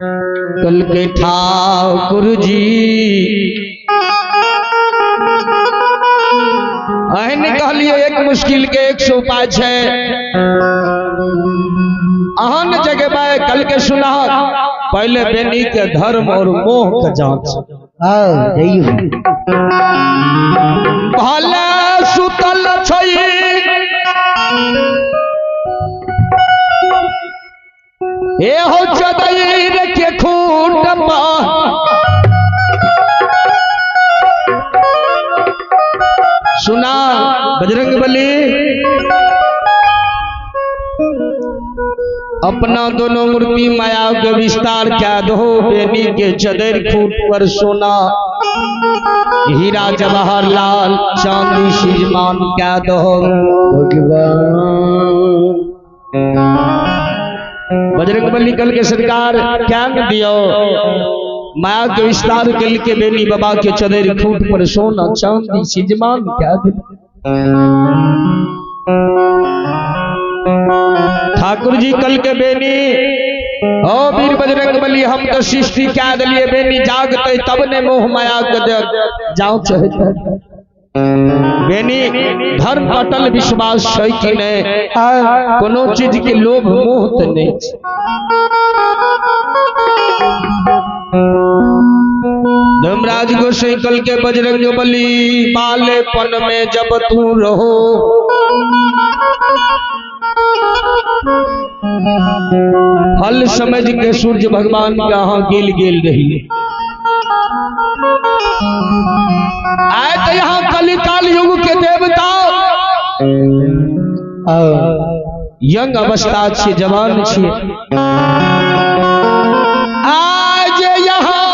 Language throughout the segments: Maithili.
कल के ठाकुर जी अहन कहलिए एक मुश्किल के एक सौ उपाय छै। अहन जगेबै कल के सुना पहले बेनी के धर्म और मोह के जांच। भले सुतल छै ए हो चदईर के खूंट मा सुना बजरंग बली अपना दोनों मूर्ति माया के विस्तार क्या दो बेनी के चदर खूंट पर सोना हीरा जवाहर लाल चांदी सिजमान क्या दो। बजरंग बली कल के सरकार क्या दियो माया के विस्तार के लिए बेनी बाबा के चदर खूंट पर सोना चांदी सिजमान क्या दियो। ठाकुर जी कल के बेनी ओ वीर बजरंग बली हम तो सृष्टि क्या दिलिए बेनी जागते तब ने मोह माया के जाओ चाहे बेनी धर्म अटल विश्वास छै कि नहीं कोनो चीज के लोभ मोह तो नहीं। धर्मराज गोसाई कल के बजरंग बली बालेपन में जब तू रहो फल समझ के सूर्य भगवान के यहाँ गिल गिल रही आए तो यहाँ कलिकाल युग के देवता यंग अवस्था छे जवान छे आज यहाँ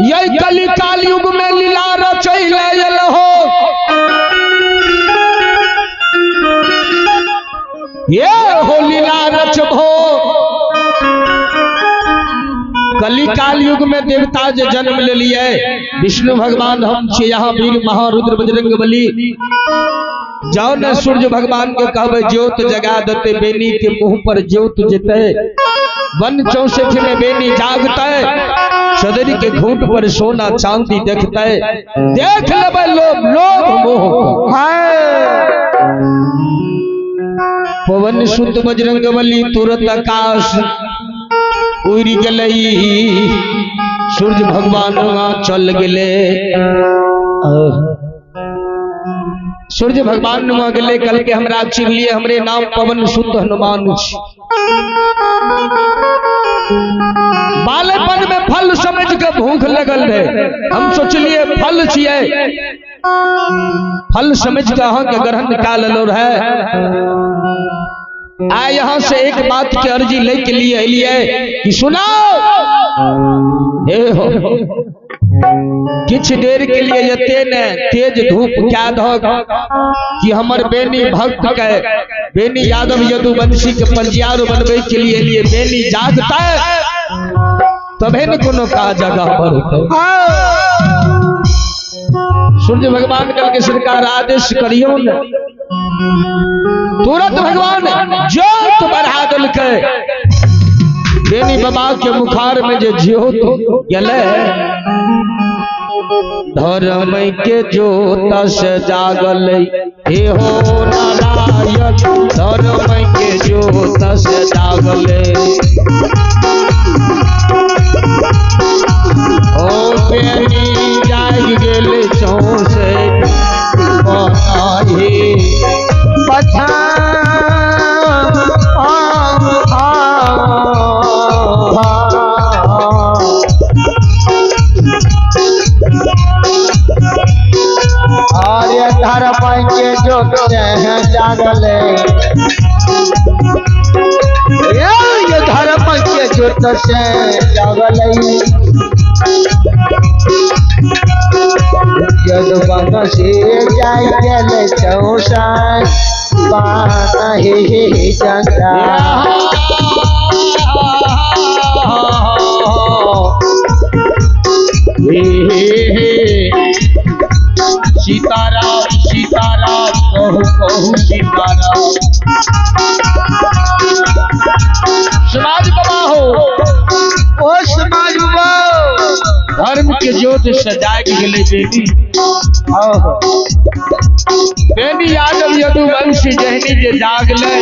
यही कलिकाल युग में लीला रचैले हो ये हो लीला रचबो। कलिकाल युग में देवता जे जन्म ले लिए विष्णु भगवान हम छे यहाँ वीर महारुद्र बजरंग बली जाओ न सूर्य भगवान के कहबे ज्योत जगा देते बेनी के मुंह पर ज्योत जेते वन 64 में बेनी जागते सदरी के घूंट पर सोना चांदी देखते देख लेबै लोभ लोभ मोह। पवन सुत बजरंग बली तुरंत आकाश उड़ गेलै सूर्य भगवान चल गेले सूर्य भगवान नुआ गेले कल के हमरा चिन्हलिए हमरे नाम पवन सुत हनुमान छी। बालेपन में फल समझ के भूख लगल रहे हम सोचलिए फल छिए फल समझ के अहाँ के ग्रहण निकाल लो रहे आए यहाँ से एक बात के अर्जी ले के लिए अलिए कि सुनाओ हे हो किछ देर के लिए जते ने तेज धूप क्या धक कि हमर बेनी भक्त के बेनी यादव यदुवंशी के पंजियार बनवे के लिए लिए बेनी जागता तबे न कोनो का जगह पर होते। सूर्य भगवान कल के सरकार आदेश करियो न तुरंत भगवान ज्योत बढ़ा दिलकै बेनी बाबा के मुखार में जे ज्योत गेलै धर्म के ज्योत से जागल हे हो नारायण धर्म के ज्योत से जागल ओ बेनी जाग गेल चौसठ बनाही आर्य धर्म के ज्योत जागले ये धर्म के ज्योत से जागले यदुवंशी जाय गेले चौसठ बानहि चंद्रा। सीताराम सीताराम कहु कहु सीताराम। समाज बाबा हो हो। ओ समाज धर्म के ज्योत से जाग गेलै बेनी। बेनी यादव यदुवंशी जहनी जे जागले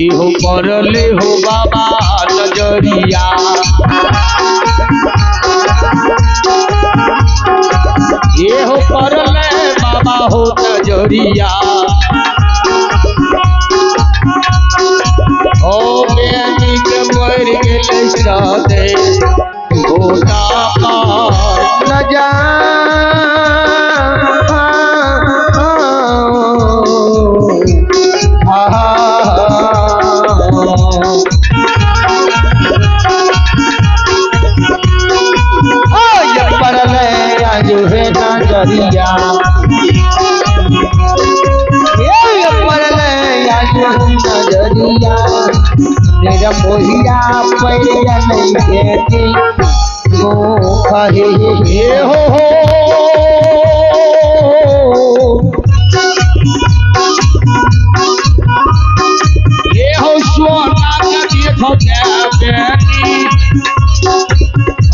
इहो पड़ले हो बाबा नजरिया। इहो पड़ले बाबा हो नजरिया। ओ बेनी के मर गेलै सदे गोटा पार न जा मोहिया पैया नहीं खेती हे हो हो ये हो सोना के देखो बेनी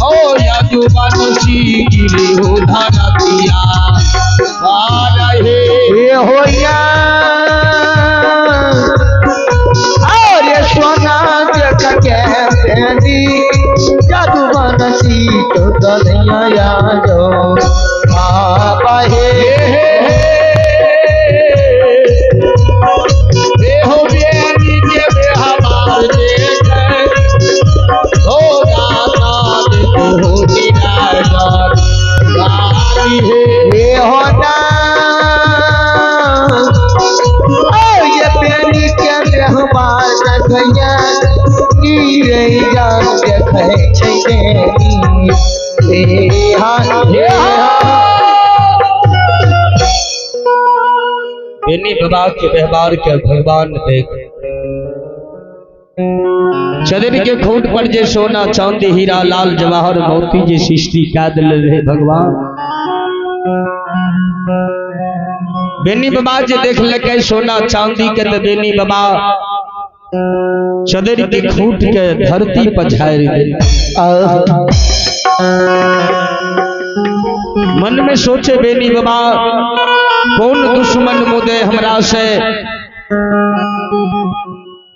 ओ यदुवंशी गिरी हो धरतिया हे हे हो या और सोना के बेनी जादूवंशी तो दलिया जो बाबा हे हे हो बेनी के बेहमार देखे हो दाता देखो हो निरागर गारी हे हे हो ना ओ ये बेनी के बेहमार देखैया नीरे जान देखै छै बेनी हे हा हे हा। बेनी बाबा के व्यवहार के भगवान देख चदर के खूंट पर जे सोना चांदी हीरा लाल जवाहर मोती जे सृष्टि कै दिल रहे भगवान। बेनी बाबा जे देख लकै सोना चांदी के तो बेनी बाबा चदर के खूंट के धरती पर झाड़ि देल। मन में सोचे बेनी बाबा कौन दुश्मन मुदे हमरा से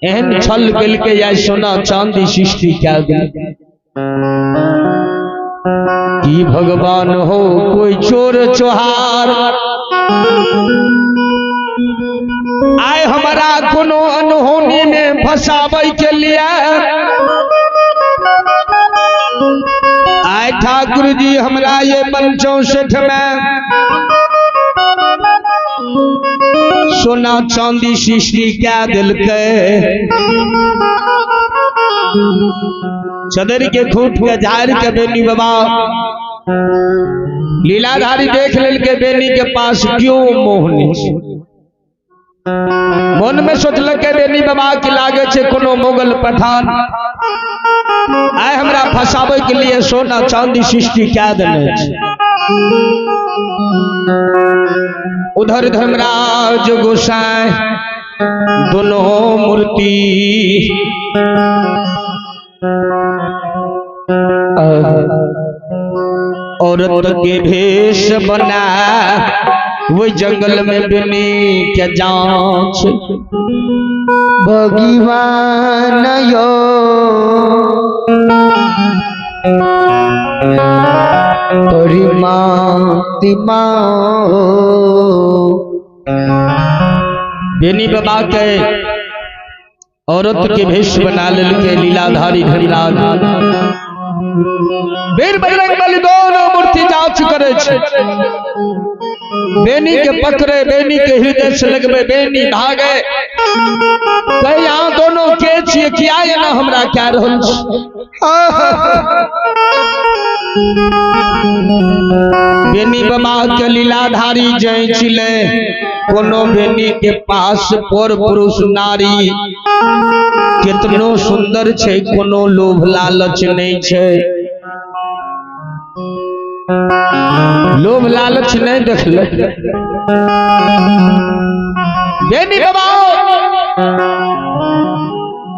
एहन छल केलकै या सोना चांदी सृष्टि कै गेल। की भगवान हो कोई चोर चोहार आए हमारा कोनो अनहोनी में फंसाबै के लिए आए ठाकुर जी हमरा ये बन 64 में सोना चांदी सृष्टि कै दिलकै। चदर के खूंट के झाड़ के बेनी बाबा लीलाधारी देख लेलकै बेनी के पास क्यों मोहनी। मन में सोचलकै बेनी बाबा की लागे छै कोनो मुगल पठान आय हमरा फंसाबै के लिए सोना चांदी सृष्टि कै देने छै। उधर धर्मराज गोसाई दोनों मूर्ति औरत के भेष बना वही जंगल में बेनी के जांच भगवान यो तोरी माँ माँ बेनी बाबा के औरत के भेष बना लेलकै लीलाधारी धर्मराज। वीर बजरंग बली दोनों मूर्ति जांच करे छै। बेनी के पकड़े बेनी के हृदय से लगबे बेनी भागे कहे यहाँ दोनों के छियै किया एना हमरा कए रहल छी। बेनी बाबा के लीलाधारी जय छिले कोनो बेनी के पास पर पुरुष नारी कितनो सुंदर छै कोनो लोभ लालच नहीं छै। लोभ लालच नहीं देखल बेनी बाबा।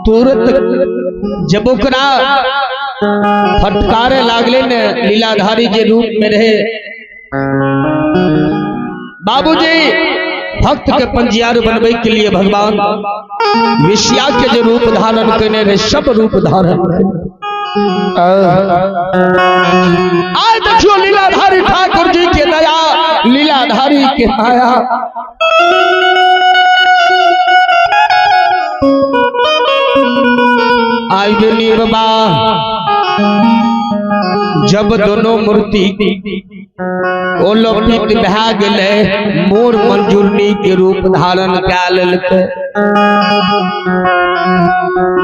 तुरंत जब ओकरा फटकारे लागले ने लीलाधारी के रूप में रहे बाबूजी भक्त के पंजियार बनवे के लिए भगवान विषया के जो रूप धारण करने रहे सब रूप धारण आय देखियो लीलाधारी ठाकुर जी के दया, लीलाधारी के माया। आई बेनी बाबा जब दोनों मूर्ति ओलोपित भए गेलै, मोर मंजूरनी के रूप धारण कए लेलकै।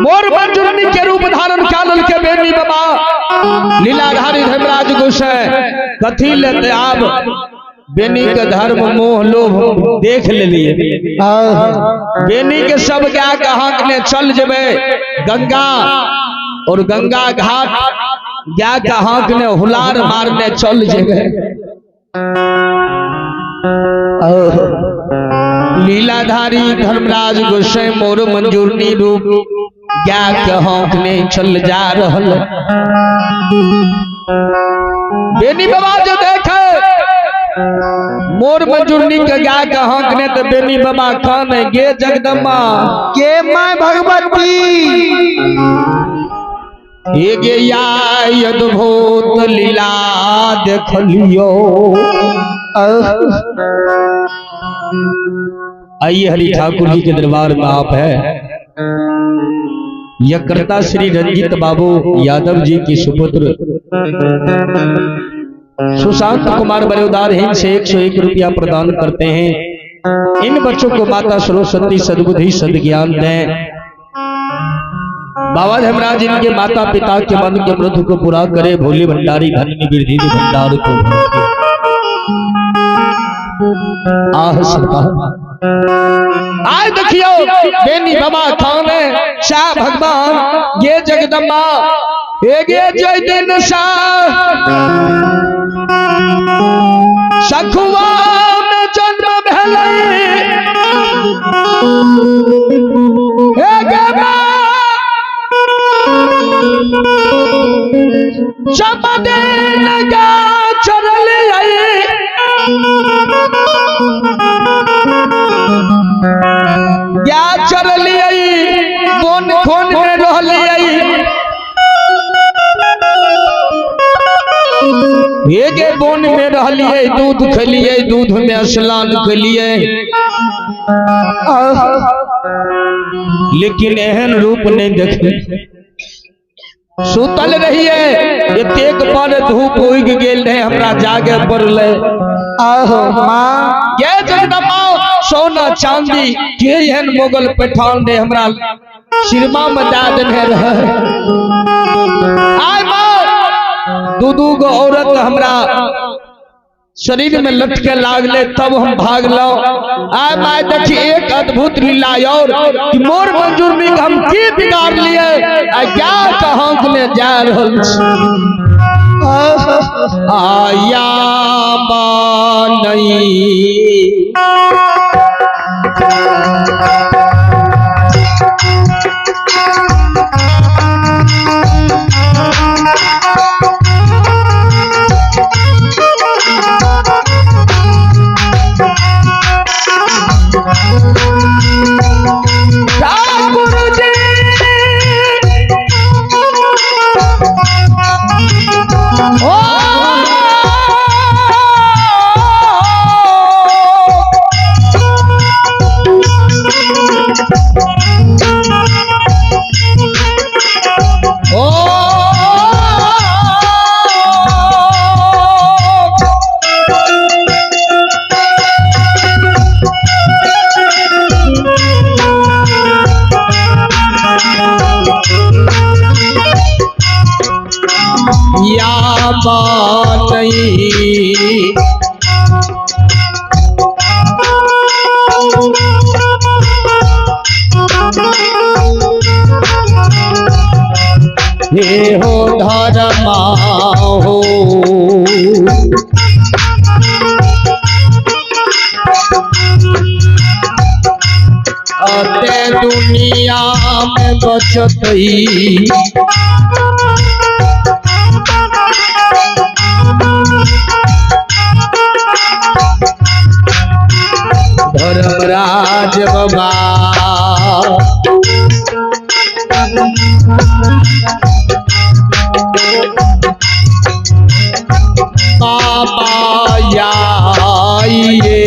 मोर मंजूरनी के रूप धारण कए लेलकै बेनी बाबा लीलाधारी धर्मराज गोसाई। कथी लेते आब बेनी के धर्म मोह लोभ देख लेलिए। बेनी के सब गाय के हाँकने चल जेबै गंगा और गंगा घाट गाय के हाँकने हुलार मारने चल जेबै। लीलाधारी धर्मराज गोसाई मोर मंजूरनी रूप गाय के हाँकने चल जा रहल। बेनी बाबा जो देखे मोर मंजूरनी के गाय के हाँकने तो बेनी बाबा कान गे जगदम्बा के माय भगवती हे गे याय अद्भुत लीला देखलियो। आइए हरि ठाकुर जी के दरबार में आप है। यह कर्ता श्री रंजित बाबू यादव जी की सुपुत्र सुशांत कुमार बड़ौदार हिंद से 101 रुपया प्रदान करते हैं। इन बच्चों को माता सरस्वती सद्बुद्धि सद्ज्ञान दें। बाबा धर्मराज इनके माता पिता के मन के मृत्यु को पूरा करे। भोले भंडारी धन में वृद्धि दे भंडार को आह सरकार। आए देखियो बेनी बाबा खान शाह भगवान ये जगदम्बा ये जय दिन शाह सखुआ में जन्म भेलै बोन में रहलिए, दूध खेलिए, दूध में स्नान केलिए, लेकिन एहन रूप नहीं देखे। सुतल रहिए, एतेक पर धूप उगि गेल रहे, हमरा जागे पड़लै। आहो माँ गे जगदम्बा, सोना चांदी के एहन मुगल पठान रे हमरा सिरमा में दए देने रहे। आय माँ, दू दू गो औरत हमरा शरीर में लटके लागले, तब हम भागलो। आय my देखी एक अद्भुत लीला और कि मोर मंजूर में हम की बिगाड़ लिए, आ क्या कहाँ ले जा रहल छी। आया बानई ठाकुर जी, ओ या बानई हे हो धर्मा हो कते दुनिया में बचतई धर्मराज बाबा। बाबा आइए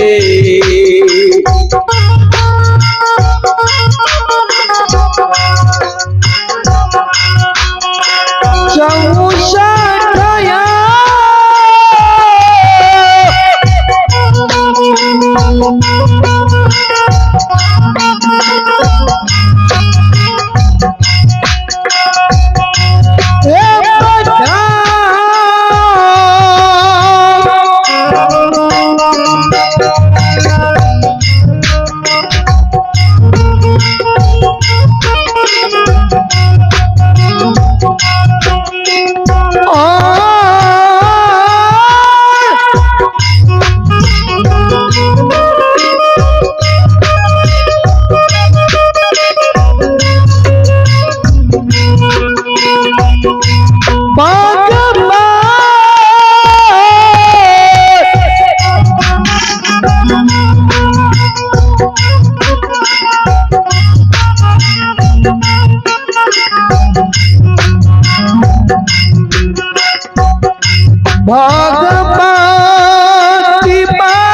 भगवती माँ।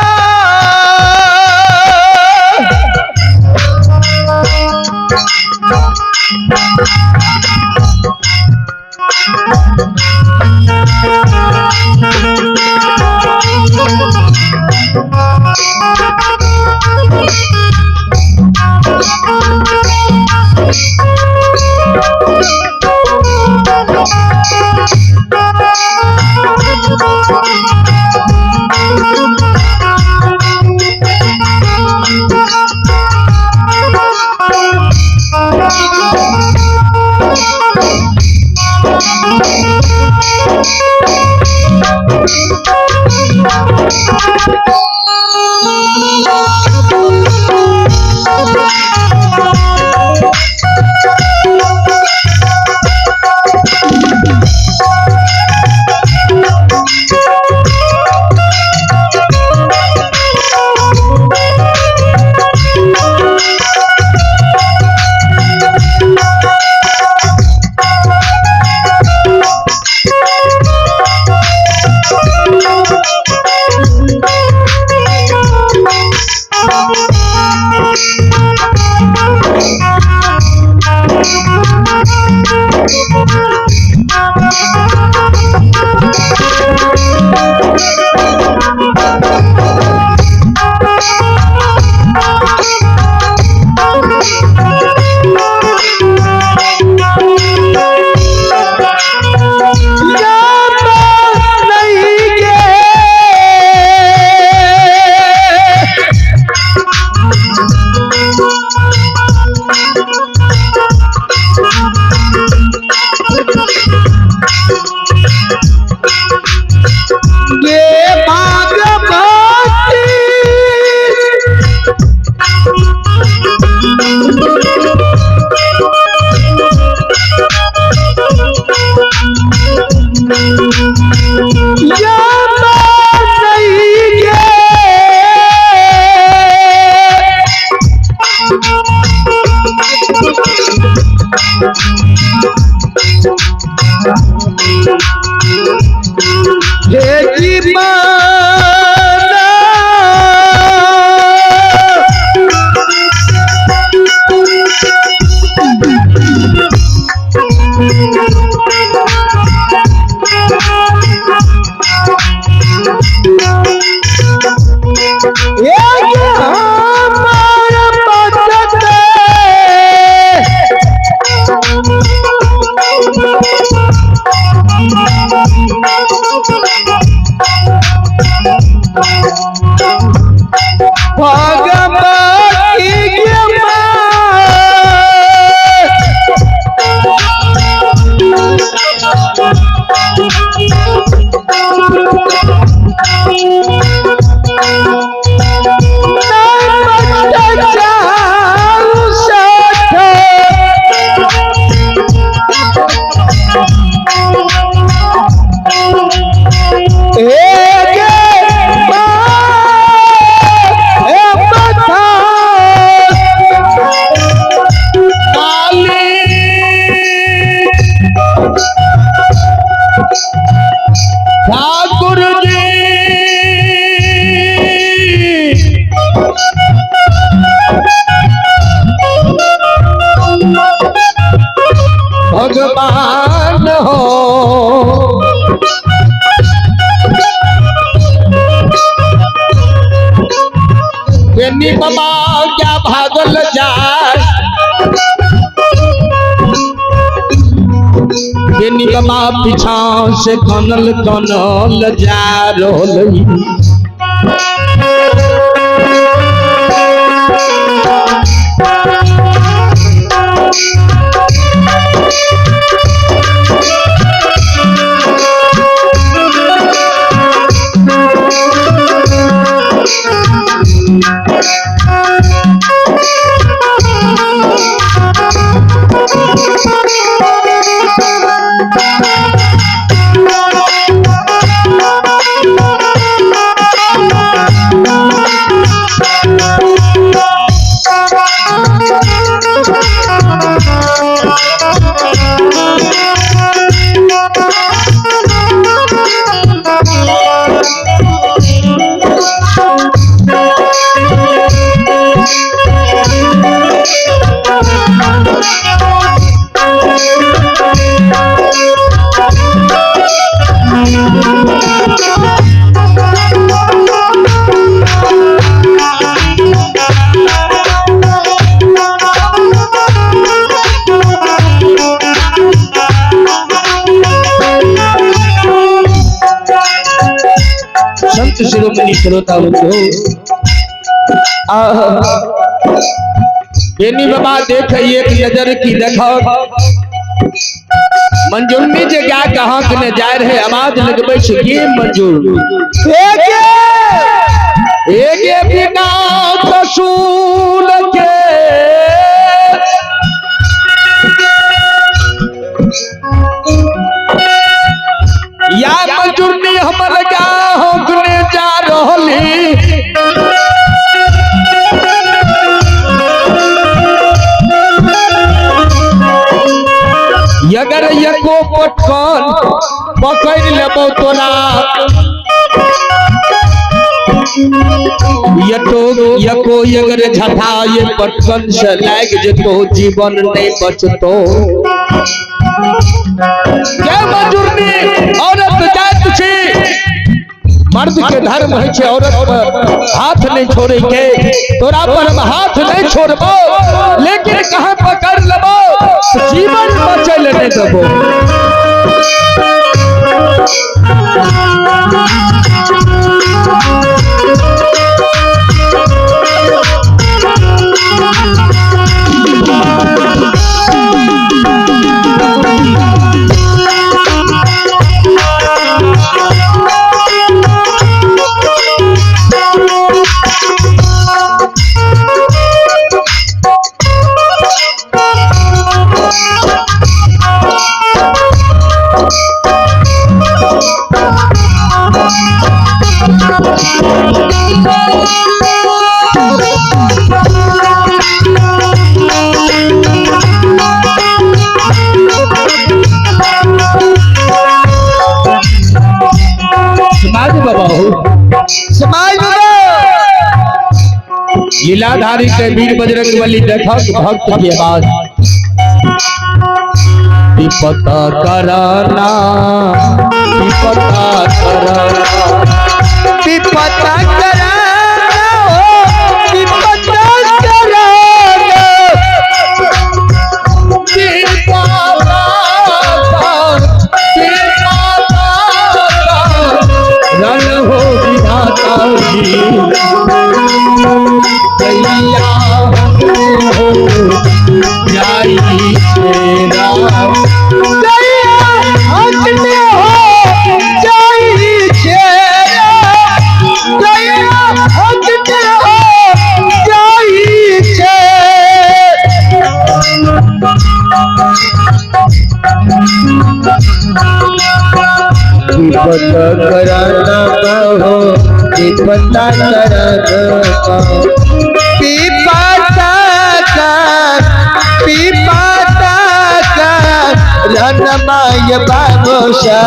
भगवान हो। बेनी बाबा क्या भागल जाए, बेनी बाबा पीछा से कनल कनल जा रहल। संत शिरोमणि श्रोता बंधु, बेनी बाबा देख एक नजर की देखो मंजूरनी जे क्या कहाँ के ने जाय रहे, आवाज लगबै छै के मंजूर एगे बिना कसूर के या मंजूरनी हमर गाँव ने जा रहली। अगर एको पटकन पकड़ लेबो तोरा यको यको अगर झटा ये पटकन से लाग जेतो जीवन नहीं बचतो। क्या मंजूरनी औरत जात छी, मर्द के धर्म है छे औरत पर हाथ नहीं छोड़े के, तोरा पर हम हाथ नहीं छोड़बो लेकिन कहाँ पकड़ लेबो जीवन बचे ले नहीं देबो। समाज बाबा हो, समाज बाबा लीलाधारी के वीर बजरंग बली देखक भक्त की आवाज। विपत कराना विपत कराना विपत कराना विपत कराना रण हो विधाता जी कैया हो जाई छेरा कैया हकने हो जाई छेरा कैया हकने हो जाई छे। विपत कराना हो विपत कराना विपत रणमाय बाबूशा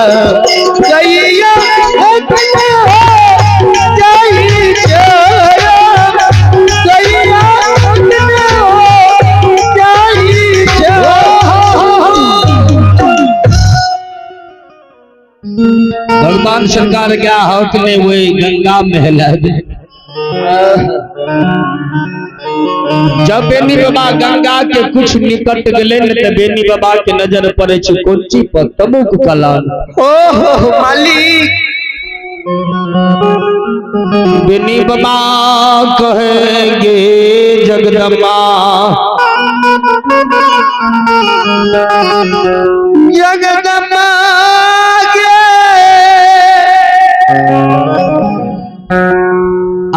कैया हकने हो जाई छेरा कैया हकने हो जाई छेरा। भगवान सरकार क्या हक ने वही गंगा में हेला दे। जब बेनी बाबा गंगा के कुछ निकट गेले ने त बेनी बाबा के नजर पड़े छै कोची पर तमुक कलान। ओहो मालिक। बेनी बाबा कहेंगे जगदम्बा जगदम्बा के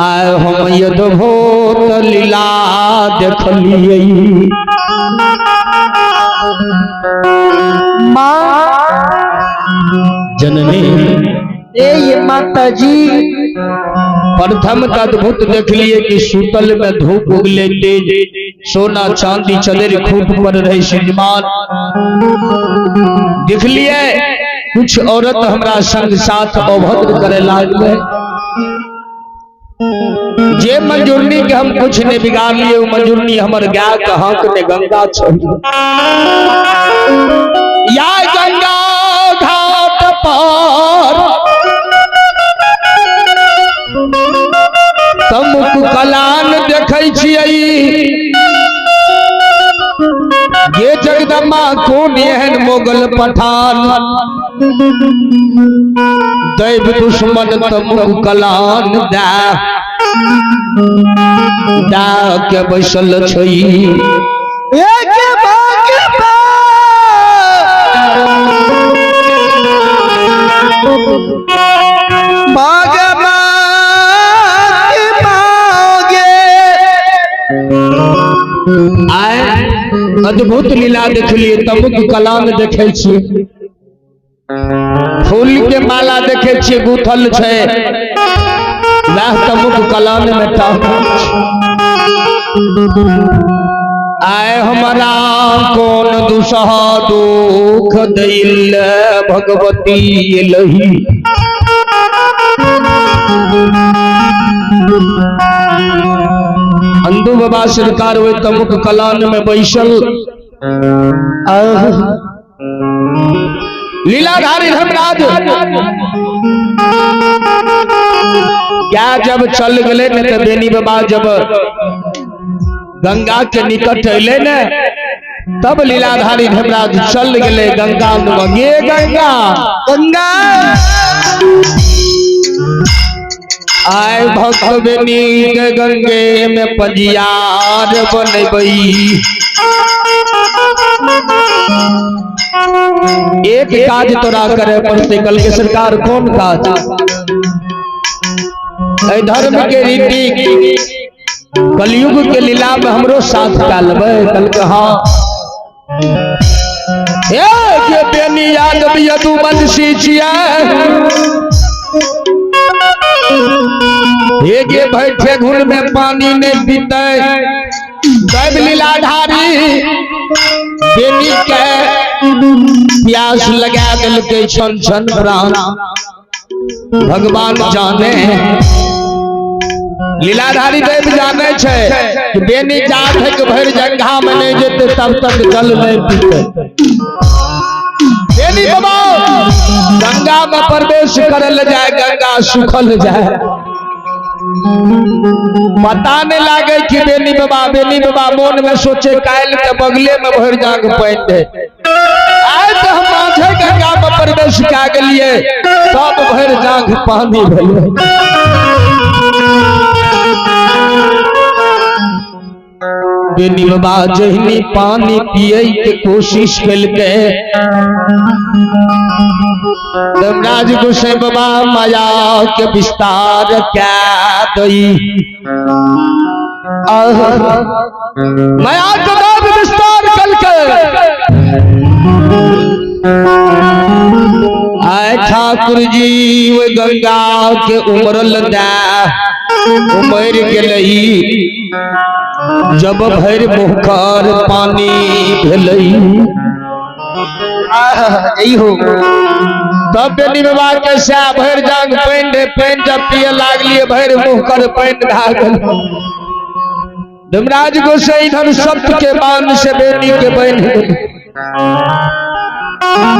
आय हम अद्भुत लीला देखलियै। माँ जननी ए ये माता जी। प्रथम त अद्भुत देखलिए कि सूतल में धूप उगले तेज, सोना चांदी चदर खूट पर रहे सिजमान। देखलिए कुछ औरत हमरा संग साथ अभद्र करे लागले। जे मंजूरनी के हम कुछ नहीं बिगाड़ लिए, वो मंजूरनी हमर गाय के हक ने गंगा छोड़ या गंगा घाट पर तमुक कलान देखै छियै। ये जगदम्बा कोन एहन मोगल पठान, दैव दुश्मन तमुक कलान दा दा के बैसल छई। एक आय अद्भुत लीला देखलिए, तमुक कलान देखे छियै, फूल के माला देखे छियै गुथल छै, वएह तमुक कलान में टांगल छै। आय हमरा कोन दुसह दुख दैल भगवती एलही। अंदू बाबा सरकार ओहि तमुक कलान में बैसल। लीलाधारी धर्मराज क्या जब चल गए ने तो बेनी बाबा जब गंगा के निकट अले ने तब लीलाधारी धर्मराज चल गए गंगा में। गे गंगा गंगा आय भक्त बेनी के गंगे में पंजियार बनबई। एक काज तोरा करे पड़ते। कल के सरकार कौन काज? एहि धर्म के रीति कलयुग के लीला में हमरो साथ डालबै। कल के हाँ ए के बेनी यादव यदुवंशी छियै, हे बैठे घुन में पानी नहीं पीते। दैव लीलाधारी बेनी के प्यास लगा दिलकै छन छन प्राण। भगवान जाने, लीलाधारी देव जाने छै कि बेनी जात है कि भरि जंघा में नहीं जेते तब तक जल नहीं पीते। बेनी बाबा गंगा में प्रवेश करल जाए, गंगा सुखल जाए, पता नहीं लागे कि बेनी बाबा मन में सोचे काल्हि के बगले में भरि जांग पानि दे। आइ तो हम माझे गंगा में प्रवेश कए गेलिए तब भरि जांग पानी भेलै। बेनी बाबा जहनी पानी पिए के कोशिश केलकै, धर्मराज गोसाई बाबा माया के विस्तार कै दई। माया के दाब विस्तार कलकै। आय ठाकुर जी ओहि गंगा के उमरल दा उमर गेलई, जब भरि मुखर पानी भेलई हो तब बेनी बाबा के सै भरि जांग पानि रहे। पानि जब पिए लागलिए भरि मुँह कर पानि भए गेल। धर्मराज गोसाई इधर सत्य के बांध से बेनी के बन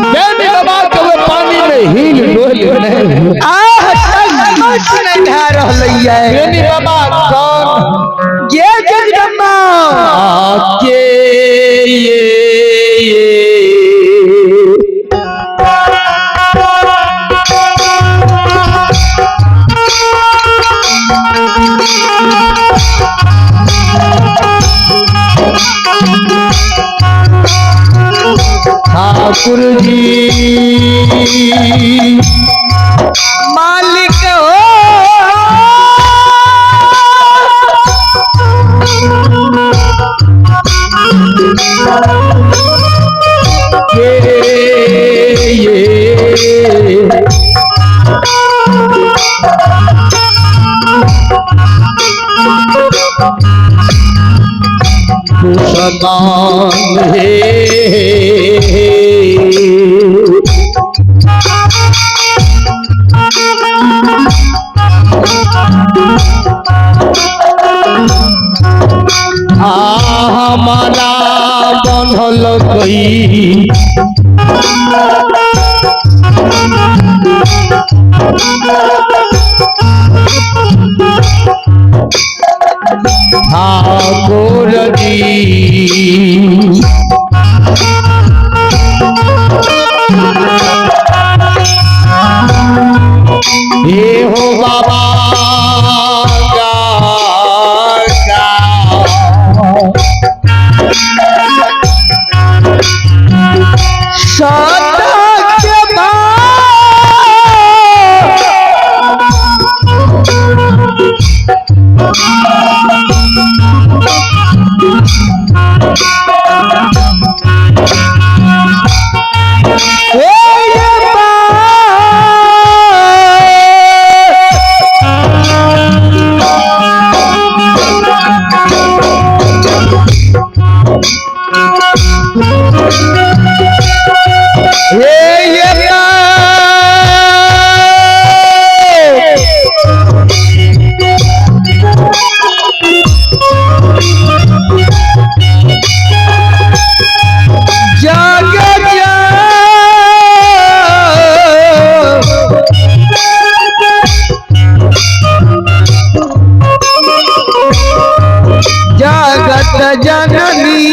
बेनी बाबा के वो पानी में में हिल डोल नहीं। आह टंगमट नहीं भए रहलैया। बेनी बाबा कौन ये जगदम्बा के ये ठाकुर जी मालिक हो के ये कुशमान हे हमारा बनल गई ठाकुर जी। हे हो बाबा गा जगत जननी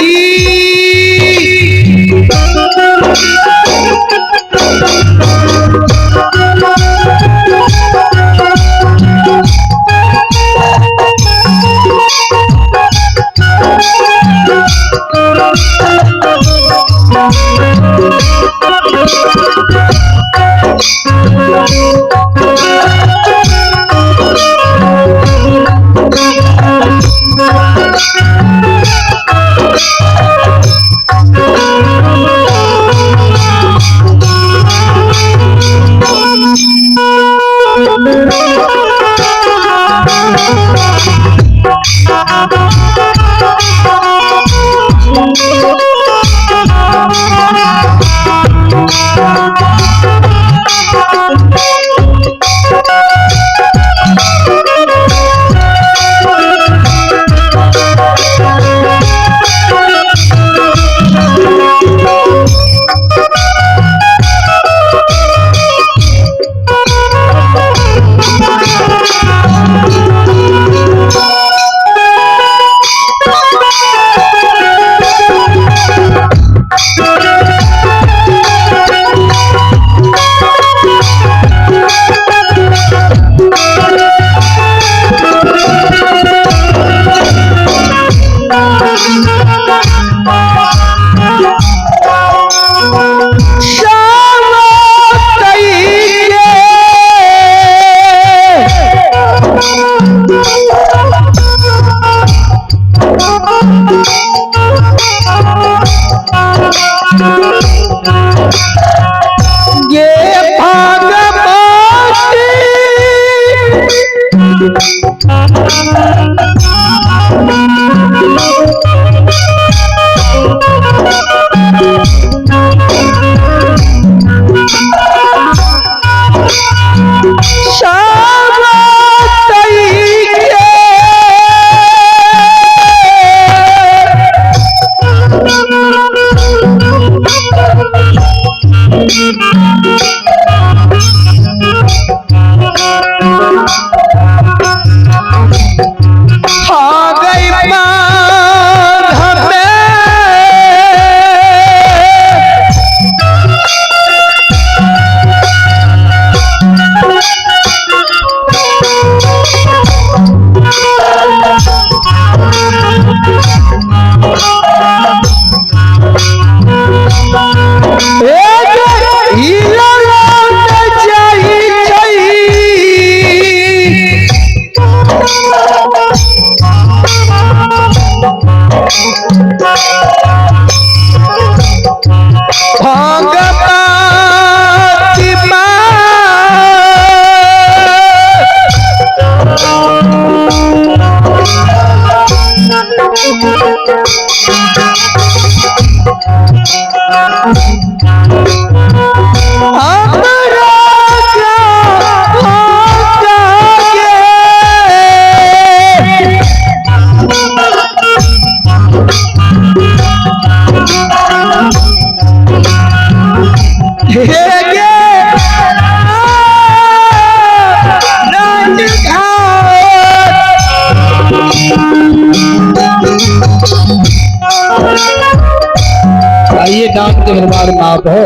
दरबार में आप है।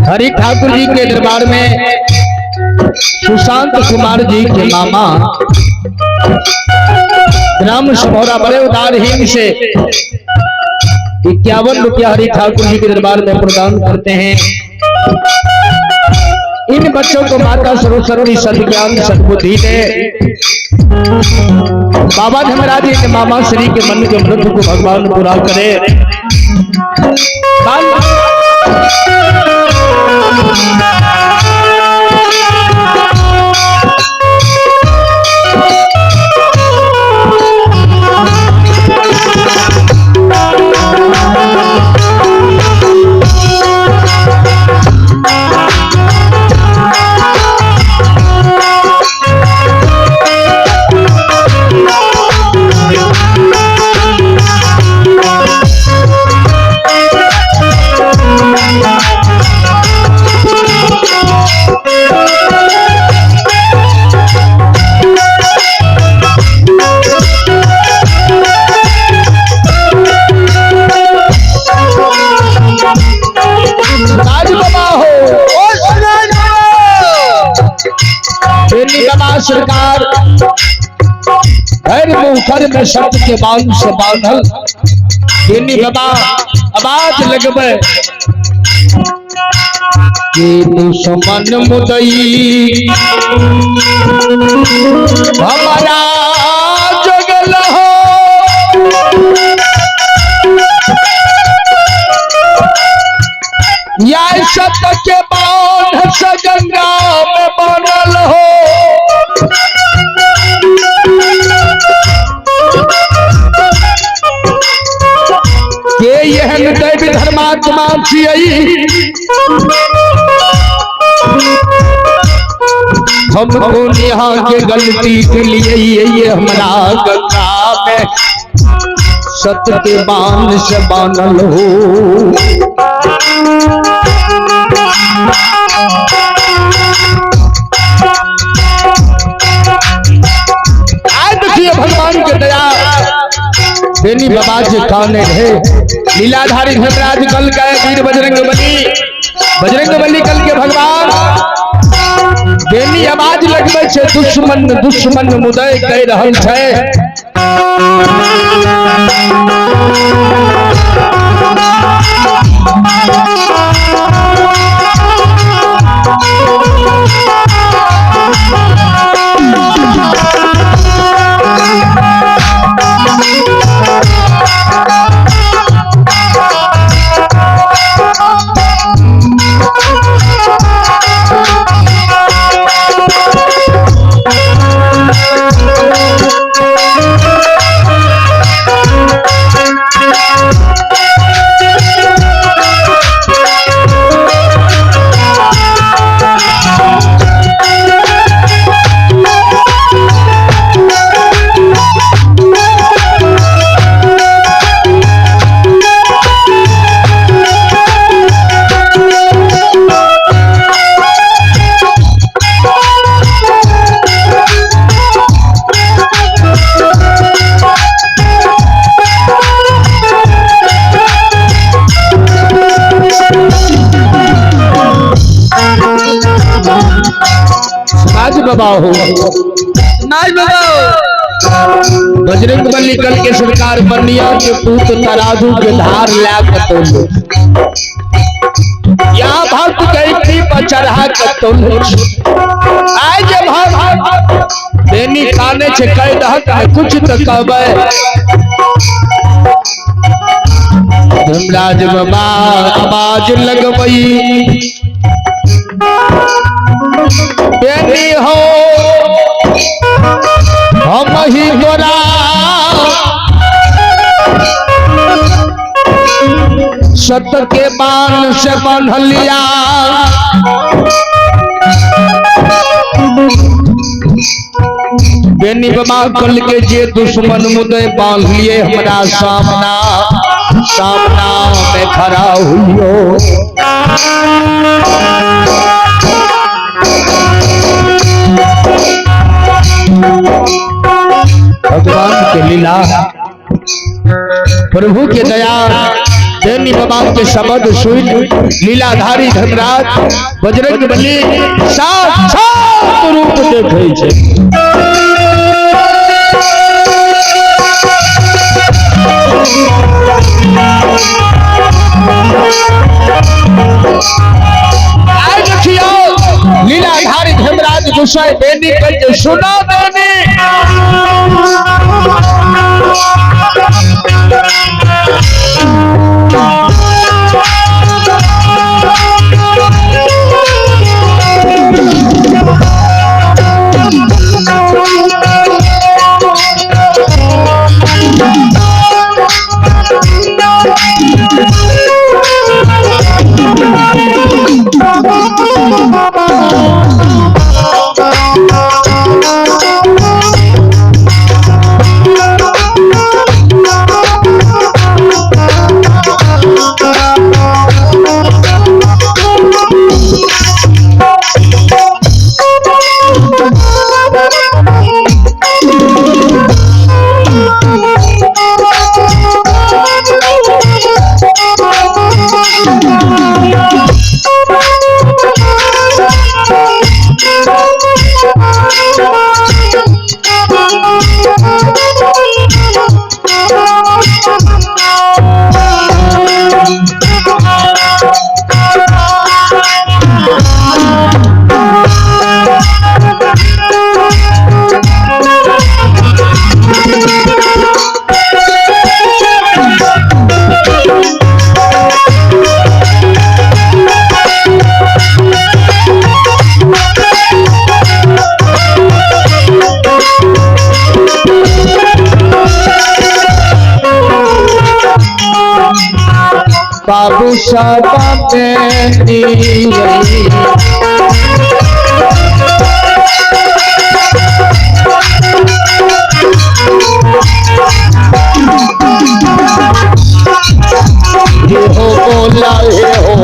हरि ठाकुर जी के दरबार में सुशांत कुमार जी के मामा ग्राम सभौरा बड़े उदारहीन से 51 रुपया हरि ठाकुर जी के दरबार में प्रदान करते हैं। इन बच्चों को माता सरस्वती सदज्ञान सद्बुद्धि दे। बाबा धर्मराज जी के मामा श्री के मन के मृत्यु को भगवान पूरा करे। सरकार हर मुखर में सत्य के बांध से बांधल बेनी बाबा आवाज लगबे के दुश्मन मुदई हमारा जगल हो या सत्य के बांध से गंगा में बनल हो। के एहन दैव धर्मात्मा छियै हम कोन यहाँ के गलती के लिए ये हमारा गंगा में सत्य के बांध से बांधल हो। आज देखिए भगवान के दया बेनी बाबा जी काने रहे लीलाधारी धर्मराज कल गए वीर बजरंग बली बजरंग बली कल के भगवान बेनी आवाज लगबै छै दुश्मन दुश्मन मुदय कह रहल छै। बाबा हो बजरंग बली कल के सरकार बनिया के पूत तराजू के धार ला के तोल या भक्त कैथी पर चढ़ा के तोल आय जे भक्त बेनी काने छे कह दहक है कुछ तो कहबे। धर्मराज बाबा आवाज लगबई बेनी हो हम ही तोरा सत के बाण से बांधलिया बेनी बाबा कल के जे दुश्मन मुदय बांध लिए हमारा सामना सामना में खड़ा हुई। भगवान के लीला प्रभु के दया बेनी बाबा के शब्द सुन लीलाधारी धर्मराज बजरंग बली साक्षात रूप देखै छै। आइ देखियौ लीलाधारी धर्मराज गोसाई बेनी कहै छै, सुनो बेनी, बाबू साहब हे हो बोला हे हो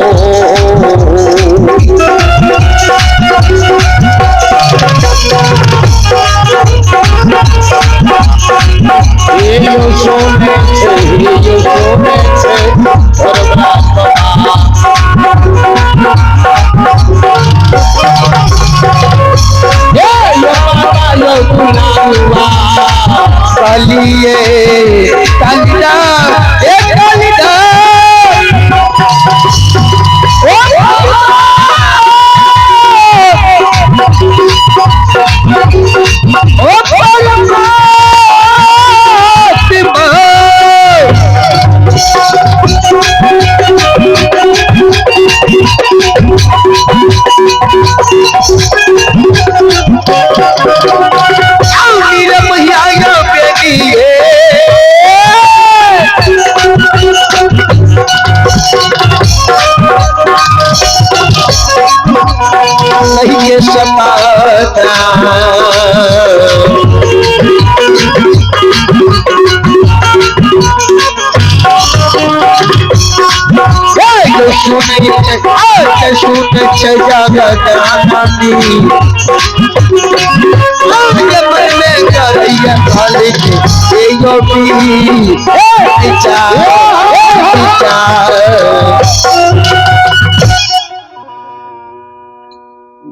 यो सोने छे यो सोने छे कालिए कालिदा ए कालिदा ओ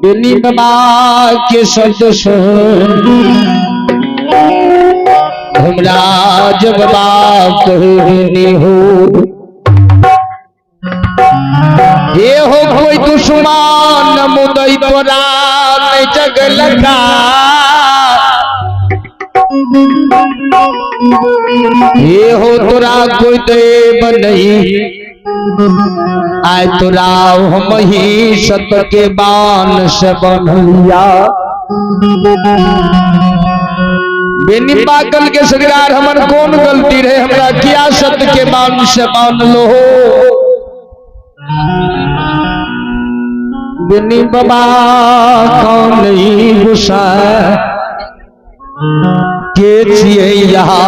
बेनी बाबा के शब्द सुन धर्मराज बाबा कहनी हो ये हो कोई दुश्मन मुदई तोरा नहीं जग लगा ये हो तोरा कोई देव नहीं आय तोरा हम ही सत के बान से बनलिया। बेनी पागल के सरकार हमर कौन गलती रहे, हमरा किया सत के बान से बान लो। बेनी बाबा कौन नहीं गुस्सा के छियै यहाँ।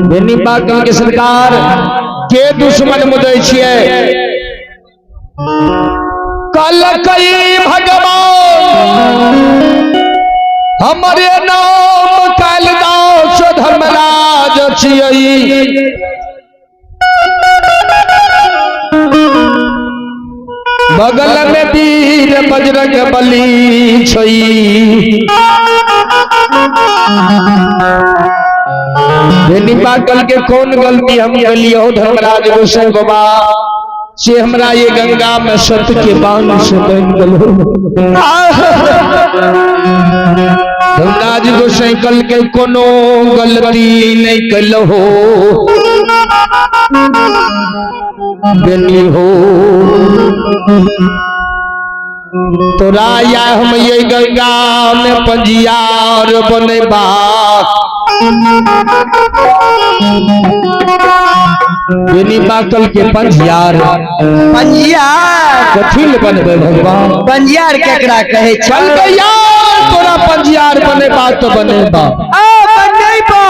बेनी पागल के सरकार के दुश्मन मुदै छियै। कल कई भगवान हमरे नाम कालिदास धर्मराज छियै। बगल में वीर बजरंग बली छई। पागल के कौन गलती हम कलियो धर्मराज गोसाई बाबा से हमरा ये गंगा में सत के बाण से बन गलो। धर्मराज गोसाई कल के कोनो गलती नहीं कलो बेनी हो तोरा या हम ये गंगा में पंजियार बनेबा। बेनी पाकल के पंजियार पंजियार कथी बनबे भगवान? पंजियार केकरा कहे? चल गया तोरा पंजियार बनेबा तो बनेबा। आ बनेबा।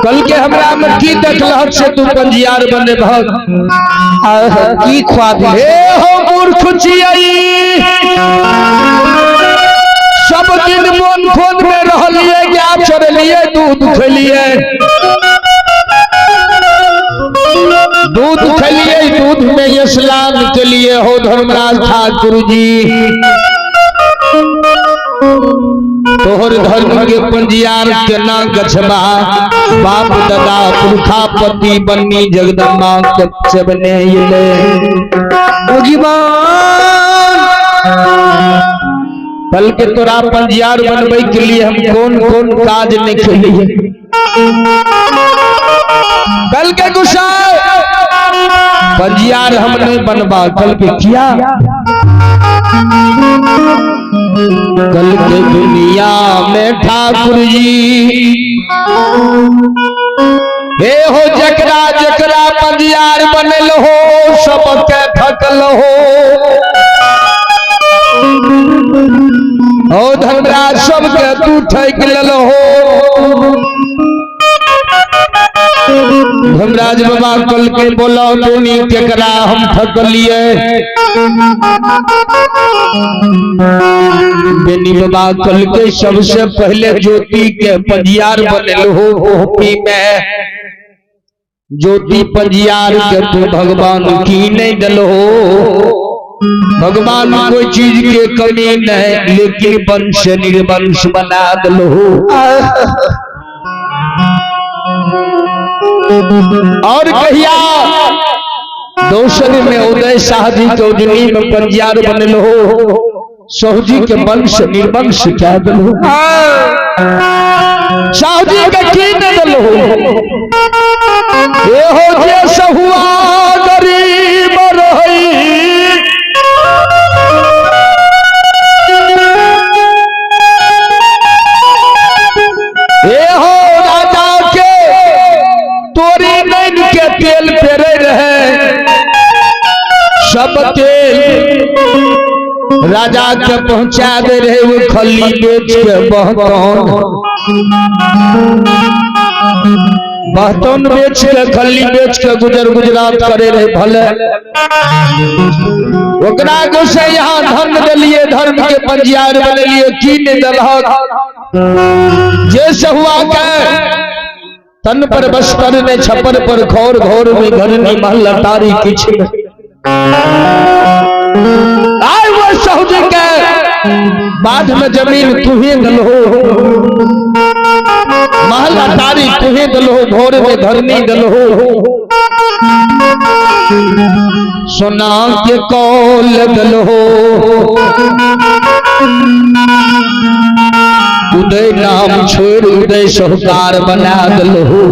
कल के हमरा में की देखलहक से तू पंजियार बने भग? की ख्वाब हे हो मूर्ख छियै, सब दिन मन खोद में रहलिए, गाय चढ़लिए, दूध खेलिए, दूध खेलिए, दूध में स्नान के लिए हो धर्मराज ठाकुर जी तोहर धर्म के पंजियार केना गछबा? बाप दादा पुरखा पति बन्नी जगदम्बा कच्चे बने ले बल्कि तोरा पंजियार बनबै के लिए हम कौन कौन काज नहीं खेलिए। कल के गुस्सा पंजियार हम नहीं बनबा। कल के किया? कल के दुनिया में ठाकुर जी हे हो जकरा जकरा पंजियार बनल हो सबके ठकल हो। ओ धर्मराज सबके तू ठक लेल हो। धर्मराज बाबा कल के बोलो तुनी केकरा हम ठकलिए? बेनी बाबा कल के सबसे पहले ज्योति के पंजियार बनल हो होपी में। ज्योति पंजियार के तू भगवान की नहीं दल हो। भगवान कोई चीज के कमी नहीं, लेकिन वंश निर्वंश बना दल हो। और कहिया दोसर में उदय शाह जी के उजनी में पंजियार बनल हो, साहू के वंश निर्वंश क्या दल हो। साहू जी के की न दल हो? ये हो जे सहुआ गरीब रही ये हो राजा के तोरी नैन के तेल पेरे रहे, सब तेल राजा के पहुंचा दे रहे, वो खली बेच के बहतौन बहतौन बेच के खली बेच के गुजर गुजरात करे रहे। भले ओकरा गुस्से यहाँ धर्म दिलिए, धर्म के पंजियार बनेलिए, की नहीं दलहक? जे सहुआ के तन पर बस्तर ने छप्पर पर घोर घोर में घर नहीं महल अटारी किछ में आए वो साहू के बाद में जमीन तुहे दलहो, महल अटारी तुहे दलहो, घोर में धरनी दलहो, सोना के कौल दलहो, उदय नाम छोड़ उदय साहूकार बना दलहो।